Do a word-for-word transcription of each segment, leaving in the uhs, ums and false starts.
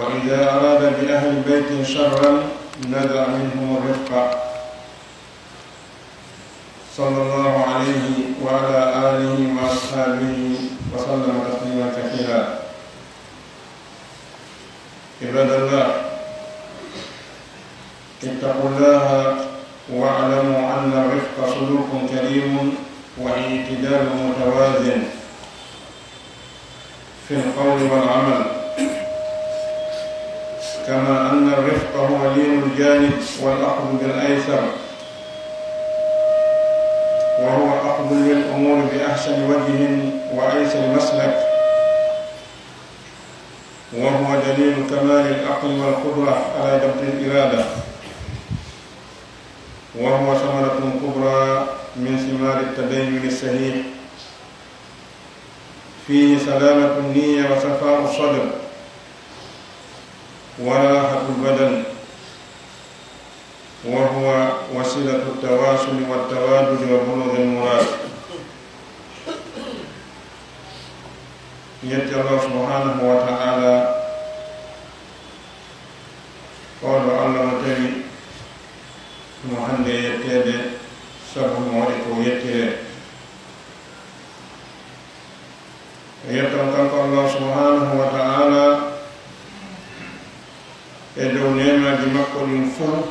وإذا أراد بأهل بيت شرا نزع منهم الرفق. صلى الله عليه وعلى آله وأصحابه وسلم تسليما كثيرا. عباد الله، اتقوا الله واعلموا أن الرفق سلوك كريم واعتدال متوازن في القول والعمل، كما أن الرفق هو لين الجانب والأخذ بالأيسر، وهو أخذ للأمور بأحسن وجه وأيسر مسلك، وهو دليل كمال العقل والقدرة على ضبط الإرادة، وهو ثمرة كبرى من ثمار التدين الصحيح، فيه سلامة النية وصفاء الصدر وراحة البدن، وهو وسيلة التواصل والتواجد وبلوغ المراد. Yetti Allah subhanahu wa ta'ala, oɗo Allah mo tawi mo hande yetteede, sabu mo waɗi ko yettiree. Yetton kanko Allah subhanahu wa ta'ala e dow neemaaji makko ɗin fuu,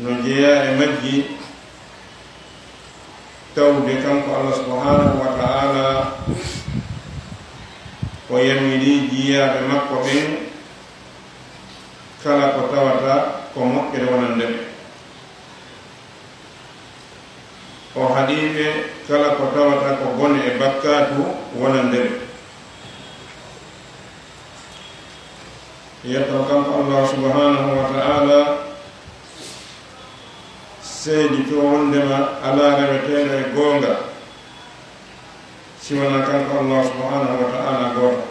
no jeyaa e majji tawde kanko Allah subhanahu wa ta'ala o yamirii jiyaaɓe makko ɓen kala ko tawata ko moƴƴere wonande ɓe. O haɗii ɓe kala ko tawata ko bone e bakkaatu wonande ɓe. Yetto kanko Allah subhanahu wa ta'ala, seeditoo wondema alaa reweteeɗo e goonga si wanaa kanko Allah subhanahu wa ta'ala gooto.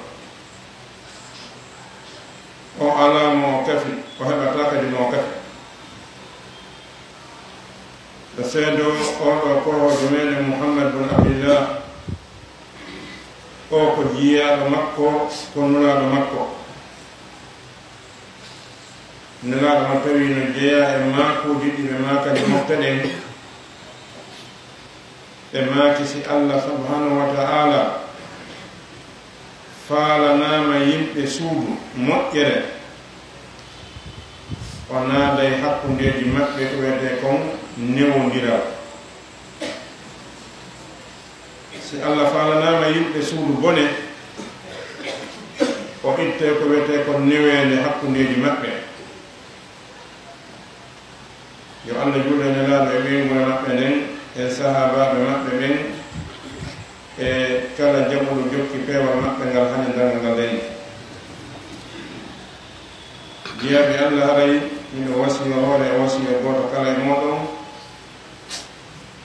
O alaa mo o kafi, o heɓataa kadi mo o kafi. Ɓe seedoo oo ɗoo kohoojo meɗen Muhammad bun Abdillah, o ko jiyaaɗo makko, ko nulaaɗo makko. Nelaaɗo mo tawi no jeyaa e maakuuji ɗi ɓe maakani mofte ɗen. Ɓe maaki, si Allah subhanahu wa ta'ala faalanaama yimɓe suudu moƴƴere, o naaday hakkundeeji maɓɓe ko wiyetee kon newondiral. Si Allah faalanaama yimɓe suudu bone, o ittay ko wiyetee kon neweende hakkundeeji maɓɓe. Yo Allah juul e Nelaaɗo e ɓeynguure maɓɓe nden, e sahaabaaɓe maɓɓe ɓen, e kala jaɓuɗo jokki peewal maɓɓe ngal hande darngal ngal dañi. Jiyaaɓe Allah, haray miɗo wasiyoo hoore e wasiyoo gooto kala e mooɗon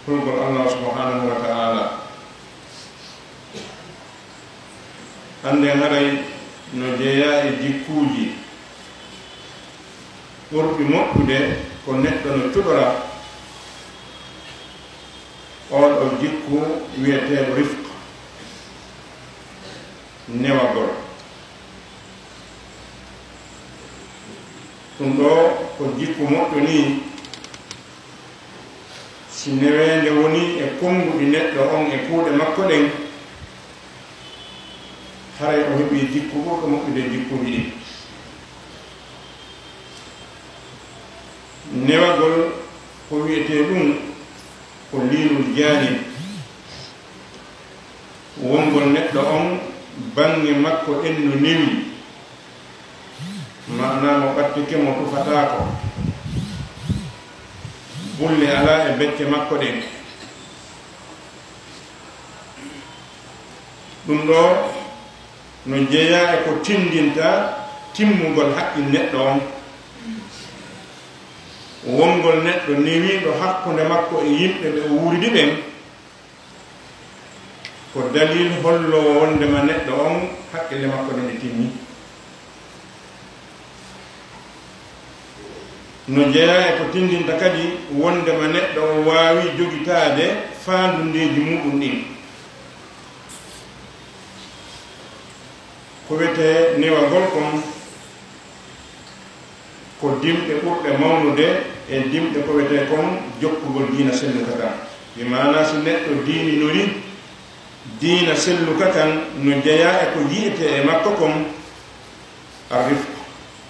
hulgol Allah subhanahu wa ta'ala. Annden haray no jeyaa e jikkuuji ɓurɗi moƴƴude ko neɗɗo no cuɗora, oo ɗoo jikku wiyeteeɗo rifq, newagol. Ɗum ɗoo ko jikku moƴƴo nii, si neweende wonii e konnguɗi neɗɗo on e kuuɗe makko ɗen, haray o heɓii jikku ɓurɗo moƴƴude jikkuuji ɗin. Newagol ko wi'etee ɗum ko liinul jaanib, wongol neɗɗo on baŋŋe makko ɗen no newi, maanaa mo ɓattike mo tufataako, bulle alaa e becce makko ɗen. Ɗum ɗoo no jeyaa e ko tinndinta timmugol haqqil neɗɗo on. Wongol neɗɗo newiiɗo hakkunde makko e yimɓe ɓe o wuuridi ɓen, ko dalil holloowo wonndema neɗɗo on haqqille makko ɗen e timmi. No jeyaa e ko tinndinta kadi wonndema neɗɗo on waawi jogitaade faandundeeji muuɗum ɗin. Ko wiyetee newagol kon, ko dimɗe ɓurɗe mawnude e dimɗe ko wiyetee kon jokkugol diina selluka kan. Bi maanaa, si neɗɗo diininori diina selluka kan, no jeyaa e ko yi'etee e makko kon, ar-rifq,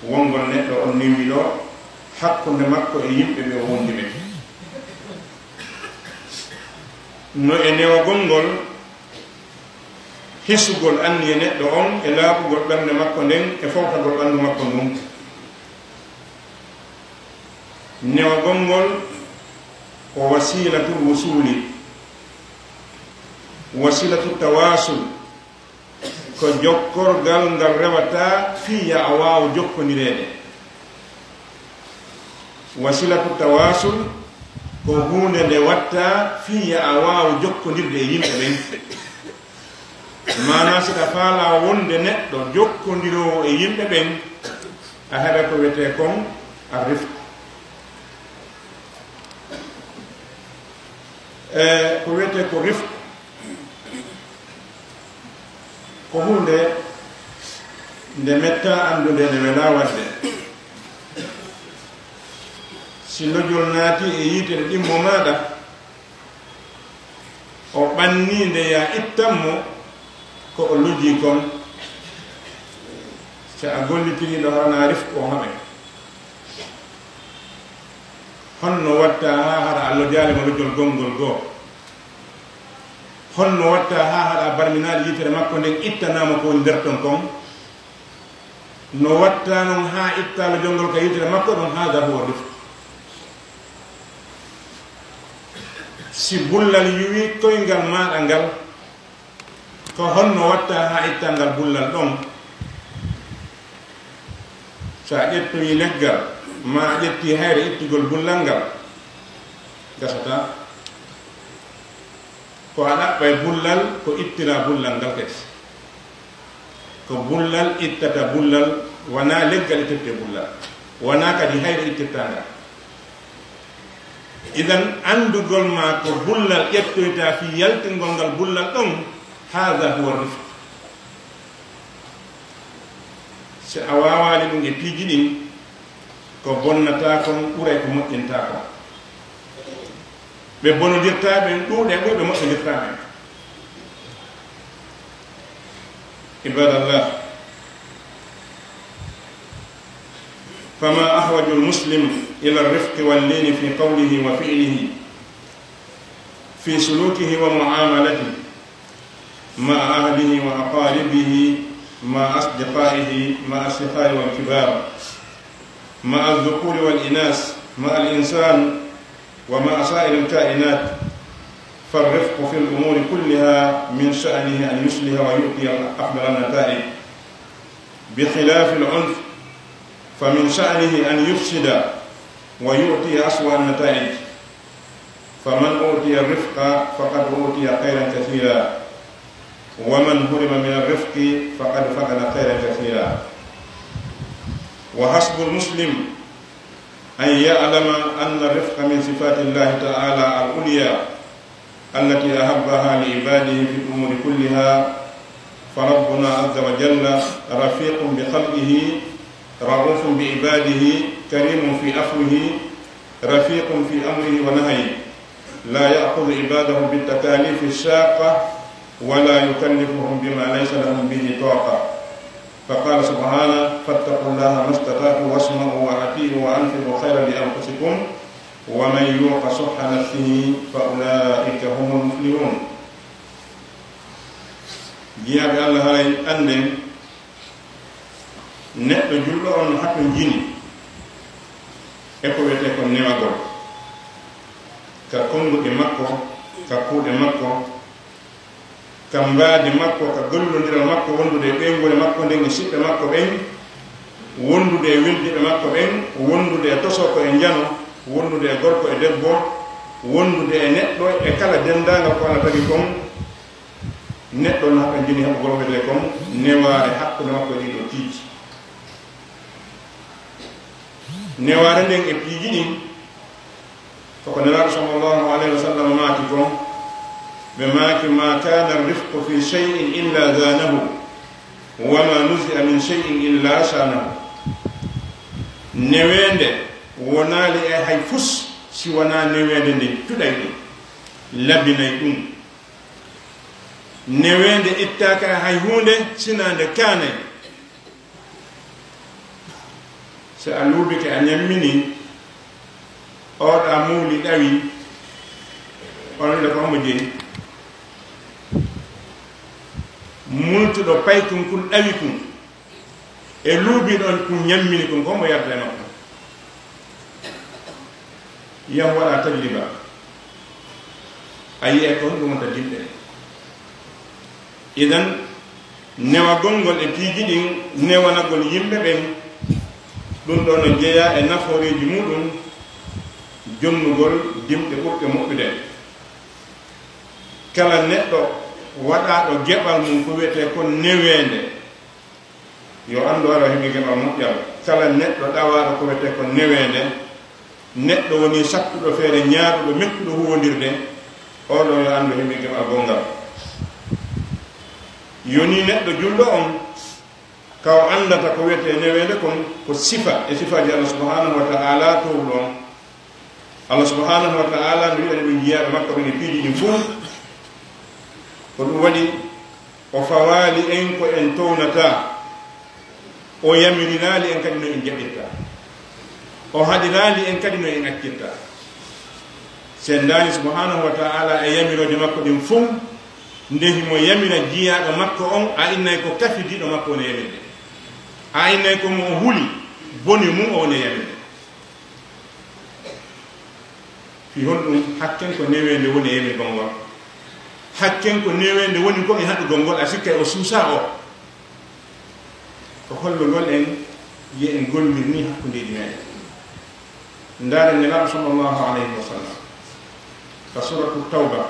wongol neɗɗo on newiiɗo hakkunde makko e yimɓe ɓe o wondi ɓen. No e newagol ngol, hisugol anniya neɗɗo on e laaɓugol ɓernde makko nden e fowtagol ɓanndu makko ngun. Newagol ngol ko wasiilatul wusuuli, wasiilatu tawaasul, ko jokkorgal ngal rewata fii yo a waaw jokkondireede. Wasilatu tawaasul ko huunde nde watta fii yo a waaw jokkondirde e yimɓe ɓen. Maanaa, si ɗa faalaa wonde neɗɗo jokkondiroowo e yimɓe ɓen, a heɓa ko wiyetee kon ar-rifq. E ko wiyetee ko rifq, ko huunde nde mettaa anndude, nde welaa waɗde. Si lojol naatii e yitere ɗimmo maaɗa, o ɓannii nde yo a ittan mo ko o lojii kon, si a gollitirii ɗo, hara na rifqu on haɓe. Honno watta haa hara a lojaali mo lojol gonngol goo? Honno watta haa hara a barminaali yitere makko nden, ittanaa mo ko woni nder ton kon? No watta non haa ittaa lojol ngol ka yitere makko ɗon, haaza huwa rifq. Si bullal yuwii koyngal maaɗa ngal, ko honno watta haa ittaa ngal bullal ɗon? So a ƴettoyii leggal, maa a ƴettii hayre ittugol bullal ngal, gasataa. Ko a ɗaɓɓay bullal, ko ittiraa bullal ngal kadi. Ko bullal ittata bullal, wanaa leggal ittirtee bullal, wanaa kadi hayre ittirtaa ngal. Idan, anndugol maa ko bullal ƴettoyta fii yaltingol ngal bullal ɗon, haaza huwa rifq. Si a waawaali ɗum e piiji ɗin, ko bonnataa kon ɓuray ko moƴƴintaa kon. Ɓe bonondirtaa ɓen ɗuuɗi ɓuri ɓe moƴƴindirtaa ɓen. عباد الله، فما أحوج المسلم إلى الرفق واللين في قوله وفعله، في سلوكه ومعاملته، مع أهله وأقاربه، مع أصدقائه، مع الصغار والكبار، مع الذكور والإناث، مع الإنسان ومع سائر الكائنات. فالرفق في الأمور كلها من شأنه أن يصلح ويؤتي أفضل النتائج، بخلاف العنف فمن شأنه أن يفسد ويؤتي أسوأ النتائج. فمن أوتي الرفق فقد أوتي خيرا كثيرا، ومن حرم من الرفق فقد فقد خيرا كثيرا. وحسب المسلم أن يعلم أن الرفق من صفات الله تعالى العليا التي أحبها لعباده في الأمور كلها، فربنا عز وجل رفيق بخلقه، رؤوف بعباده، كريم في عفوه، رفيق في أمره ونهيه، لا يأخذ عباده بالتكاليف الشاقة ولا يكلفهم بما ليس لهم به طاقة. فقال سبحانه: فاتقوا الله ما استطعتم واسمعوا وأطيعوا وأنفقوا خيرا لأنفسكم ومن يوق شح نفسه فأولئك هم المفلحون. Jiyaaɓe Allah, haray annden neɗɗo julɗo on no hatonjini e ko wiyetee ko newagol ka konnguɗi makko, ka kuuɗe makko, ka mbaadi makko, ka gollondiral makko wondude e ɓeynguure makko nden e siɓɓe makko ɓen, wondude e weldiiɓe makko ɓen, wondude e tosoko e njano, wondude e gorko e debbo, wondude e neɗɗo e kala denndaangal ko Allah tagi kon. Neɗɗo no hatonjini heɓugol ko wiyetee kon newaare hakkunde makko e ɗii ɗoo piiji. Newaare nden e piiji ɗin, ko ko Nelaaɗo sallallahu alayhi wa sallam maaki kon, ɓe maaki: ما كان الرفق في شيء إلا زانه. Wa ma nuzi'a min shay'in illa shanahu. Neweende wonaali e hay fus si wonaa neweende nde cuɗay ɗum, labinay ɗum. Neweende ittaaka e hay huunde sinaa nde kaanay. So a luubike, a ñammini, oɗa muuli ɗawi, on wiɗa ko homo jeyi? Multuɗo paykun kun ɗawi kun, e luubi ɗon kun ñammini kun, ko homo yarda e makko? Yahu waɗa tajriba. A yi'ay ko honɗum wonta dimɗe. Idan, newagol ngol e piiji ɗin, newanagol yimɓe ɓen, ɗum ɗo no jeyaa e nafooreeji muɗum, jonnugol dimɗe ɓurɗe moƴƴude. Kala neɗɗo waɗaaɗo geɓal mum ko wiyetee kon neweende, yo anndu hara himi geɓal moƴƴal. Kala neɗɗo ɗawaaɗo ko wiyetee kon neweende, neɗɗo woni sattuɗo feere, ñaaɗuɗo, mettuɗo huwondirde, oɗo yo anndu himi geɓal gonngal. Yoni neɗɗo julɗo on, ka o anndata ko wiyetee neweende kon, ko sifa e sifaaji Allah subhanahu wa ta'ala towɗo on. Allah subhanahu wa ta'ala no wi'ani ɗum jiyaaɓe makko ɓen e piiji ɗin fof. Ko ɗum waɗi o fawaali en ko en townata, o yamiriraali en kadi no en jaɓirta, o haɗiraali en kadi no en accirta. Senndaani subhanahu wa ta'ala e yamirooje makko ɗin fof, nde himo yamira jiyaaɗo makko on, a innay ko kafidiiɗo makko woni yamirde, a innay ko mo o huli bone mum o woni yamirde. Fii honɗum? Hakken ko neweende woni e yemigol ngol. Hakken ko neweende woni ko e haɗugol ngol, a sikkay o suusaa o. Ko hollugol en, yo en gollirni hakkundeeji meɗen. Ndaaren Nelaaɗo sallallahu alayhi wa sallam ka Suuratu Tawba,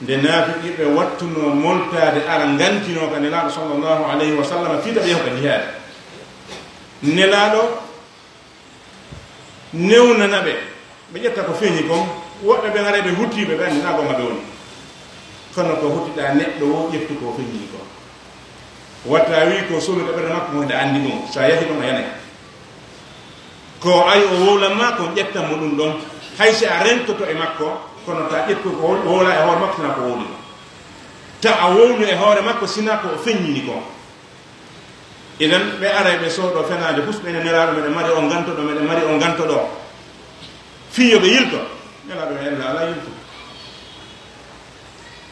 nde naafiqiiɓe wattunoo moltaade ara ngantinoo ka Nelaaɗo sallallahu alayhi wa sallam fii ka ɓe yahu ka jihaadi. Nelaaɗo newnana ɓe, ɓe ƴetta ko feeñi kon. Woɓɓe ɓen haray ɓe huttiiɓe, ɓe anndi naa goonga ɓe woni. Kono ko huttiɗaa neɗɗo woo, ƴettu ko feeñi kon. Wata wii ko solude ɓernde makko, mo hiɗa anndi ɗum, so a yahi ɗon a yanay. Ko ari o wowlan ma kon, ƴettan mo ɗum ɗon. Hay si a rentoto e makko, kono ta ƴettu ko wowla e hoore makko, sinaa ko wowli kon. Ta a wowlu e hoore makko, sinaa ko o feññini kon. Idan, ɓe aray ɓe soodo fenaande fus, ɓe ne Nelaaɗo, meɗen mari on gantoɗo, meɗen mari on gantoɗo. Fii yo ɓe yilto. Nelaaɗo e Alla alaa yilto.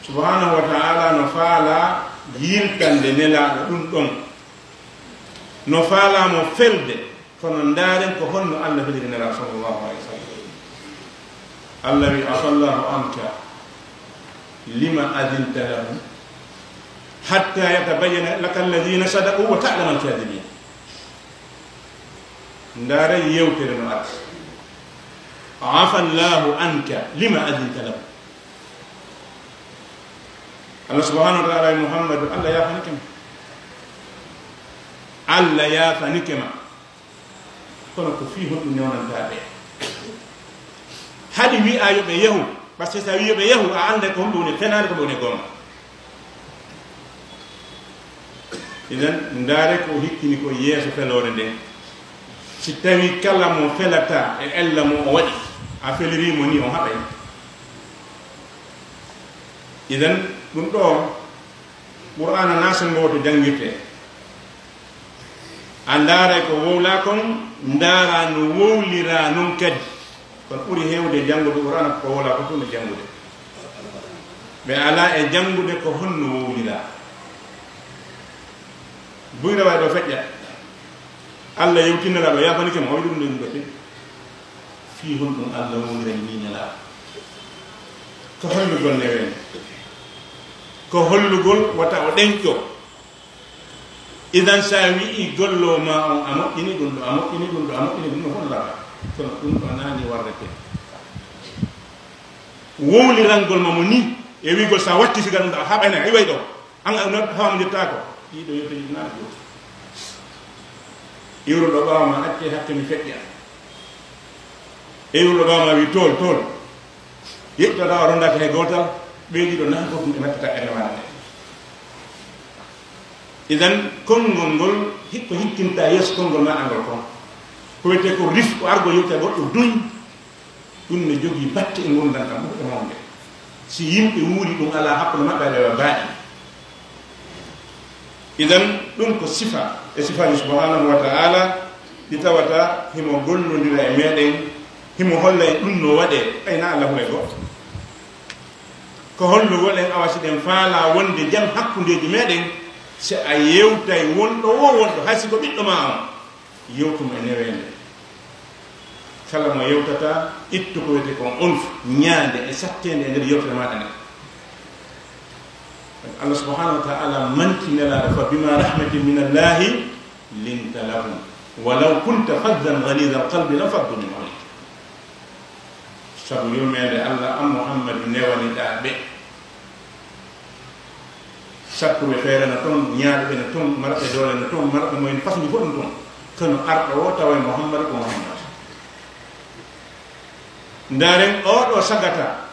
Subhanahu wa ta'ala no faala yiltande Nelaaɗo ɗum ɗon. No faala mo felde, kono ndaaren ko honno Alla feliri Nelaaɗo sallallahu alayhi wa sallam. Alla wi, "Afallahu anka, lima adinta lahum, hatta yatabayyana laka alladhina sadaqu wa ta'lama al-kadhibin." Ndaare yewtere no arti. "Afallahu anka, lima adinta lahum." Allah subhanahu wa ta'ala e Muhammadu, Allah yaafanike ma. Allah yaafanike ma. Kono ko fii honɗum newnantaa ɓe? Haɗi wi'a yo ɓe yahu, parce que so a wi'i yo ɓe yahu, a annday ko honɗum woni fenaande, ko honɗum woni goonga. Idan, ndaare ko o hikkini ko yeeso feloore nden. Si tawi kala mo felata e ella mo o waɗi, a feliri mo ni, on haɓay. Idan, ɗum ɗo, Qur'aana na senngo woto janngirte. A ndaaray ko wowlaa kon, ndaaraa no wowliraa non kadi. Kono ɓuri heewde janngude Qur'aana ko wowlaa ko tun e janngude. Ɓe alaa e janngude ko honno wowliraa. Buyra way ɗo feƴƴa. Allah yewtinanaa ɗo yaafanike mo, o wi'i ɗum ɗo yimɓe ɓe. Fii honɗum Allah wowlirani ni Nelaaɗo? Ko hollugol neweende. Ko hollugol wata o ɗenƴo. Idan, so a wi'i gollo ma on, a moƴƴini ɗum ɗo, a moƴƴini ɗum ɗo, a moƴƴini ɗum ɗo, fof no laɓa. Kono ɗum ɗo naani warrete. Wowlirangol ma mo ni, e wi'gol so a watti siga ɗum ɗo, a haɓana, a iway ɗo. An, an, hawa mo njottaako. Ɗiɗo yewteji naani gooti. Iwruɗo ɓaawo ma, acce hakke mi feƴƴa. E iwruɗo ɓaawo ma wi tool, tool. Yeƴƴoɗa o rondaka he gootal, ɓe ɗiɗo naani gotum ɓe nattata ɓernde ma nde. Idan, konngol ngol hikko hikkinta yeeso konngol maaɗa ngol kon. Ko wiyetee ko rifqu, argo yewta goɗɗo duñ, ɗum ne jogii batte e ngurndan kam, ɓuri e mawnde. Si yimɓe wuuri ɗum alaa hakkunde maɓɓe, aɗa waɗa baaɗi. Idan, ɗum ko sifa e sifaaji subhanahu wa ta'ala ɗi tawata himo gollondira e meɗen, himo holla en ɗum no waɗee, ɓay na Alla huray goɗɗo. Ko hollugol en awa si ɗen faalaa wonde jam hakkundeeji meɗen, si a yewtay wonɗo woo wonɗo, hay si ko ɓiɗɗo maa on, yewtu mo e neweende. Kala mo yewtata, ittu ko wiyetee kon unf, ñaande e satteende e nder yewtere maaɗa nden. Allah subhanahu wa ta'ala manti Nelaaɗo, "Fa bima rahmatin min Allahi linta lahum, walaw kunta fazzan ghaliza alqalbi lanfaddu min hawlik." Sabu yurmeende Allah, an Muhammadu, newaniɗaa ɓe. Sattuɓe feere no ton, ñaaɗuɓe no ton, marɓe doole no ton, marɓe moyen, façon fof no ton. Kono arɗo o tawa e Muhammadu ko Muhammadu. Ndaaren oo ɗoo sagata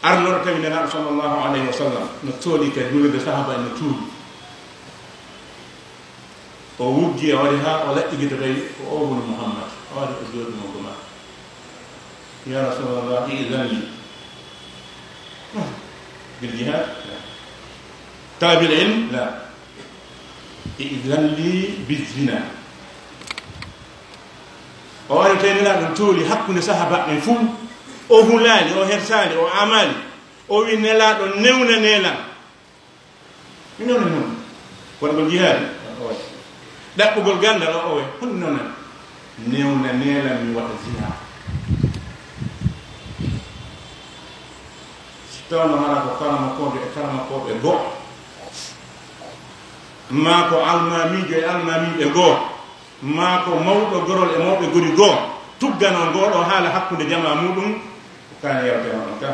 arnooɗo tawi Nelaaɗo sallallahu alayhi wa sallam no tooli ka juulirde, sahaaba en no tuubi. O wujji, o wari haa o laɓɓi gite, tawi ko o woni Muhammad. O wari o jooɗi mo goma. "Ya Rasulallah, i'zan li bil jihad?" La. "Talabil ilm?" La. "I'zan li biz zina." O wari tawi Nelaaɗo tooli hakkunde sahaaba en fuu. O hulaali, o hersaali, o amaali. O wi, "Nelaaɗo, newnanee lan." Mi newna noon. Waɗugol jihaadi? O oya. Ɗaɓɓugol ganndal? O oya. Honno noon? Newnanee lan mi waɗa zina. Si tawno hara ko karamakoojo e karamakooɓe goo, maa ko almaamiijo e almaamiiɓe goo, maa ko mawɗo gorol e mawɓe gori goo tugganoo ngoo ɗoo haala hakkunde jamaa muuɗum, ko kaani yewtee ma ɗon ka.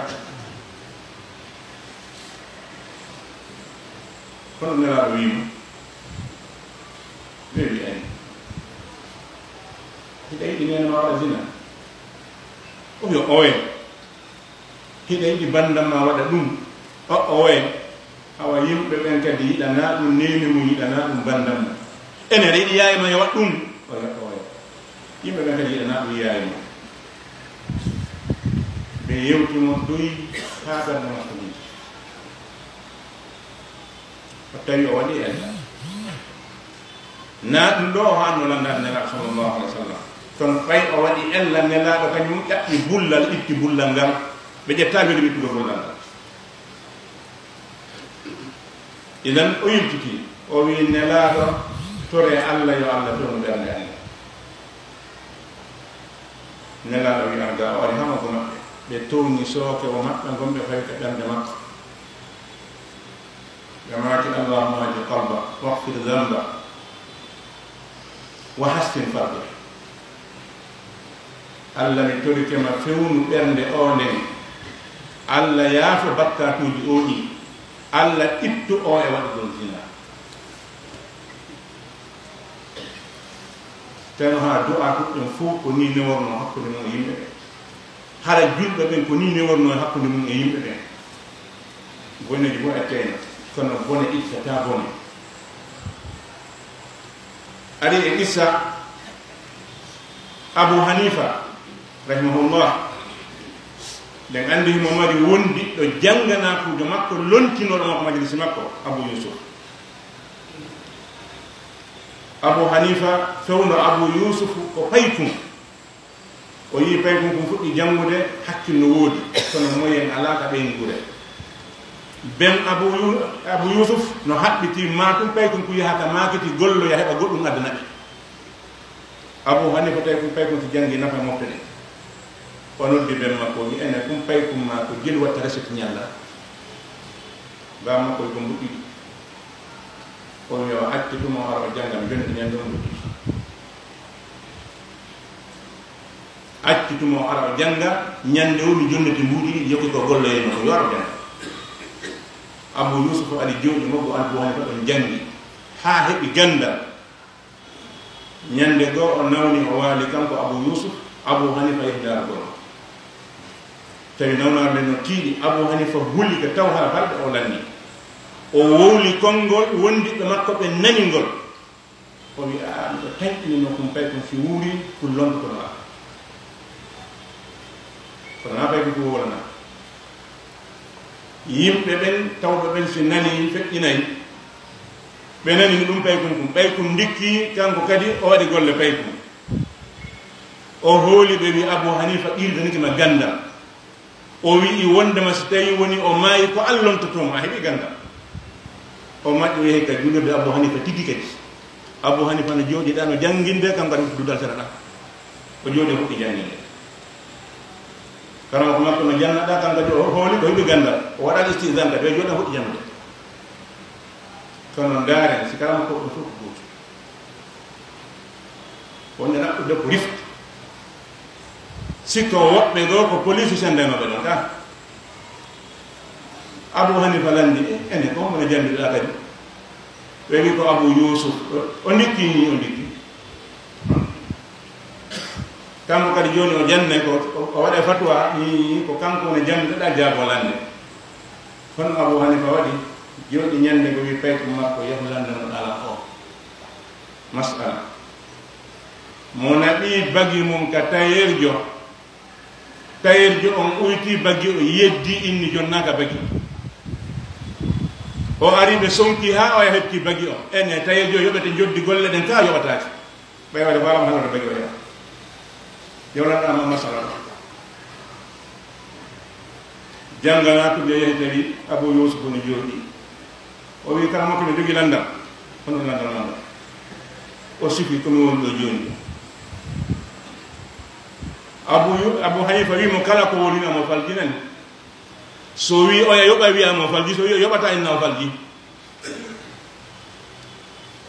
Kono Nelaaɗo wi'i mo, ɓe wi'ani, "Hiɗa yiɗi neene ma waɗa zina?" O wi'i, "Owe." "Hiɗa yiɗi banndam ma waɗa ɗum?" O, owe. Awa yimɓe ɓen kadi yiɗanaa ɗum neene mum, yiɗanaa ɗum banndam mum. Enen, hiɗa yiɗi yaye ma yo waɗ ɗum? O wi'a, owe. Yimɓe ɓen kadi yiɗanaa ɗum yaye mum. Ɓe yewti mo doy haa ɓernde makko ɓiiti. O tawi o waɗi en. Naa ɗum ɗoo o haanno lanndaade Nelaaɗo sallallahu alaihi wa sallam. Kono ɓay o waɗi ella, Nelaaɗo kañum ɗaɓɓi bullal, itti bullal ngal. Ɓe ƴettaali ɓe ittugol bullal ngal. Idan o yiltiti, o wi'i, "Nelaaɗo, toree Alla yo Alla fewnu ɓernde an nden." Nelaaɗo wi'i, "An gaa o ari haa makko maɓɓe." Ɓe towni sooke o maɓɓe ngon ɓe fawi ka ɓernde makko. Ɓe maaki, "Allahumma hdi qalba, waghfir dhanba, wa hassin farja." Alla, mi torike ma, fewnu ɓernde oo nden. Alla, yaafo bakkaatuuji oo ɗi. Alla, ittu oo e waɗugol zina. Teno haa du'aa ɗuɗɗen fof ko nii newornoo hakkunde mum e yimɓe ɓen. Hara julɓe ɓen ko nii newornoo e hakkunde mum e yimɓe ɓen. Boneeji fof accayno, kono bone ittataa bone. Ari e qissa Abu Hanifa, rahimahullah. Ɗen anndi himo mari wondiɗɗo jannganakuujo makko, lontinooɗo makko majalisi makko, Abu Yusuf. Abu Hanifa fewndo Abu Yusuf ko paykun. O yi'i paykun kun fuɗɗi janngude, hakkil no woodi, kono moyen alaa ka ɓeynguure. Ben Abu Yu-, Abu Yusuf no haɓɓiti maa tun paykun kun yaha ka maakiti golloya heɓa goɗɗum addana ɓe. Abu Hanifa tawi kun paykun si janngi nafa mofte ɗen. O noddi ben makko, o wi'i, "Ene kun paykun maa ko jelu watta recette ñalla?" Baa makko ko mbuɗɗiɗi. O wi'i, "O accu tuma o ara o jannga, mi jonniti ñande o mbuɗɗiɗi." Accu tuma o ara o jannga, ñande o mi jonniti mbuuɗi ɗiɗi, yokki ko golloyee mo ko yo ara o jannga. Abu Yusuf ari jooɗi mo, ko Abu Hanifa ɗon janngi haa heɓi ganndal. Ñande goo o nawni, o waali kanko Abu Yusuf, Abu Hanifa yehi daarugol mo. Tawi nawnaare nden no tiiɗi, Abu Hanifa huli ka taw hara balɗe o lanni. O wowli konngol, wondiɓɓe makko ɓen nani ngol. O wi, "Aa, miɗo tanƴinino kum paykun si wuuri, kun lontoto ma." Kono naa paykun ko wowlanaa. Yimɓe ɓen, tawɓe ɓen si nani, feƴƴinay. Ɓe nani no ɗum paykun kun. Paykun ndikki, kanko kadi o waɗi golle paykun. O hooli ɓe, wi, "Abu Hanifa qirdanike ma ganndal." O wi'i wondema si tawi woni o maayi, ko an lontoto mo, a heɓi ganndal. O maƴƴi, o yehi ka juulirde Abu Hanifa tigi kadi. Abu Hanifa no jooɗi ɗa, no jannginde, kanko kadi duɗal sera ɗa. O jooɗi, o fuɗɗi jannginde. Karamoko makko no janna ɗa, kanko kadi o hooli ko heɓi ganndal. O waɗaali istihzan kadi, o jooɗi, o fuɗɗi janngude. Kono ndaaren, si karamoko ɗum fof ko gootum. Wonde raɓɓude ko rifde. Sikko woɓɓe goo ko police sendenoɓe ɗon ka. Abu Hanifa lanndi, "E, ene ko mboɗo jannduɗaa kadi?" Ɓe wi, "Ko Abu Yusuf." O, o ndikki ni, o ndikki. Kanko kadi jooni o jannay ko, o, o waɗa fatwa ni, ko kanko woni jannduɗaa jaabo lannde. Kono Abu Hanifa waɗi, jooɗi ñannde ko wi paykun makko, "Yahu lannda mo ɗala o." Masala. Mo naɓi bagi mum ka tayeerjo. Tayeerjo on uyti bagi o, yeddi, inni jonnaaka bagi. O ari ɓe sonki haa oya heɓti bagi on. Ene, tayeerjo yoɓete njoddi golle ɗen ka yoɓataake. Ɓay waɗa faalama halata bagi o yaha. Yewlanɗa ma masala ɗo. Jannganaa to ɓe yehi tawi Abu Yusuf no jooɗi. O wi, "Karamoko, mi jogii lanndam." "Hono lanndam ma?" "O sifi ko mi woni ɗo jooni." Abu Yu-, Abu Hanifa wi mo, "Kala ko woni na mo faljinani. So wi oya yoɓa, wiya mo falji. So wi o yoɓata, inna o falji."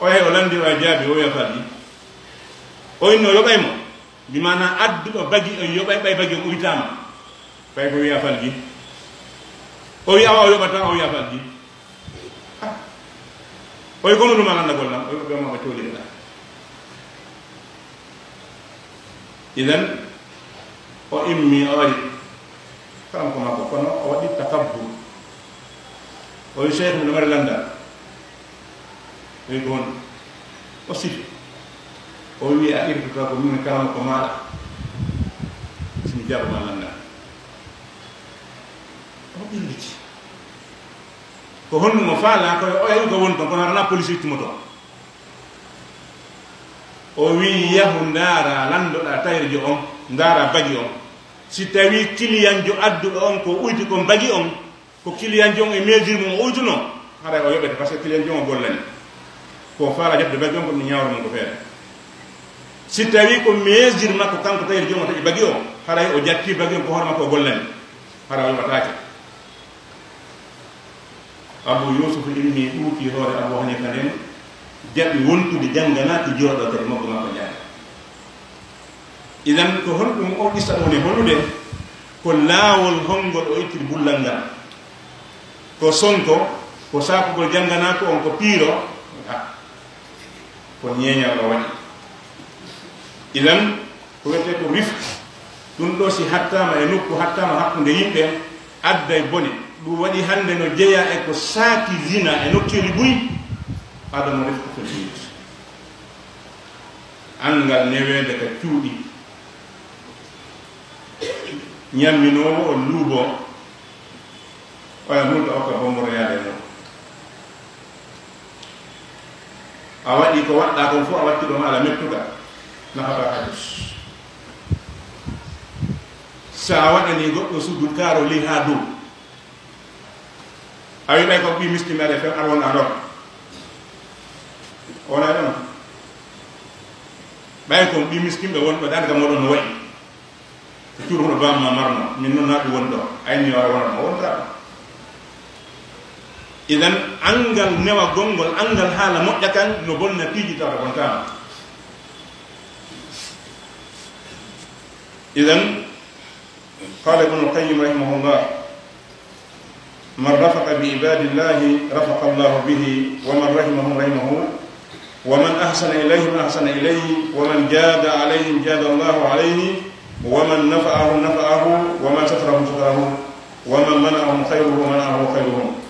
Oya o lanndi, oya jaabi, o wiya falji. O inno yoɓay mo. Bi maana adduɗo bagi o yoɓay, ɓay bagi o uytaama. Ɓay ko wiya falji. O wiya awa o yoɓata, o wiya falji. Ah. O wi, "Kono ɗum a lanndagol lan?" O wi, "Ɓe ma ɓe tooliri lan." Idan, o immi, o ari. Kanko makko, kono o waɗi takabbur. O wi, "Sheikh, miɗo mari lanndal." O wi, "Ko honɗum?" O sifi. O wi, "A irtata ko min kala ko maaɗa. Si mi jaabo ma lanndal." O ɓilliti. Ko honɗum o faala? Ko o yahi ko woni ton, kono hara na police ittimo ton. O wi, "Yahu ndaara, lanndoɗaa tayeerjo on, ndaara bagi on. Si tawi kiliyanjo adduɗo on ko uyti kon bagi on, ko kiliyanjo on e mesure mum o uytuno, haray o yoɓete, par ce que kiliyanjo on o gollani. Ko faala jaɓde bagi on, ko ɗum ñaawre mum ko feere. Si tawi ko mesure makko kanko tayeerjo on o taƴi bagi on, haray o jatti bagi on, ko hoore makko o gollani, haray o yoɓataake." Abu Yusuf immi, ɗuuti hoore Abu Hanifa nden, jaɓi wontude, jannganaaki, jooɗoo kadi maggo makko jannga. Idan, ko honɗum o qissa woni hollude? Ko laawol honngol o ittiri bullal ngal? Ko sonko, ko saakugol jannganaaku on, ko piiro? Ah, ko ñeeñal o waɗi. Idan, ko wiyetee ko rifq, ɗum ɗo si hattaama e nokku, hattaama hakkunde yimɓe, adday bone. Ɗum waɗi hannde no jeyaa e ko saaki zina e nokkeeli buy, adama rifq fil buyut. Anngal neweede ka cuuɗi. Ñamminoowo on luubo, oya multa okka bomboro yaade mum. A waɗi ko waɗɗaa kon fof, a watti ɗon ala mettuka, nafata hajus. So a waɗani goɗɗo sujud kaaro ley haa dow, a wi ɓay ko ɓii miskin aɗa fen ar wonɗa ɗon. O wona ɗon. Ɓay kon ɓii miskin ɓe wonɓe ɗan ka moɗon no waɗi. Ko cuuɗi hono bamma marno, min noon naa ɗum woni ɗo. Ayni o wona ɗo, o wontaa ɗo. Idan, anngal newagol ngol, anngal haala moƴƴa kan, no bonna piiji tawata bontaama. Idan, qala Ibnul Qayyim rahimahullah, "Man rafaqa bi ibadillahi rafaqa Allahu bihi, wa man rahimahum rahimahu, wa man ahsana ilayhim ahsana ilayhi, wa man jada alayhim jada Allahu alayhi, wa man nafa'ahum nafa'ahu, wa man satarahum satarahu, wa man mana'ahum khayruhu mana'ahu khayruhum."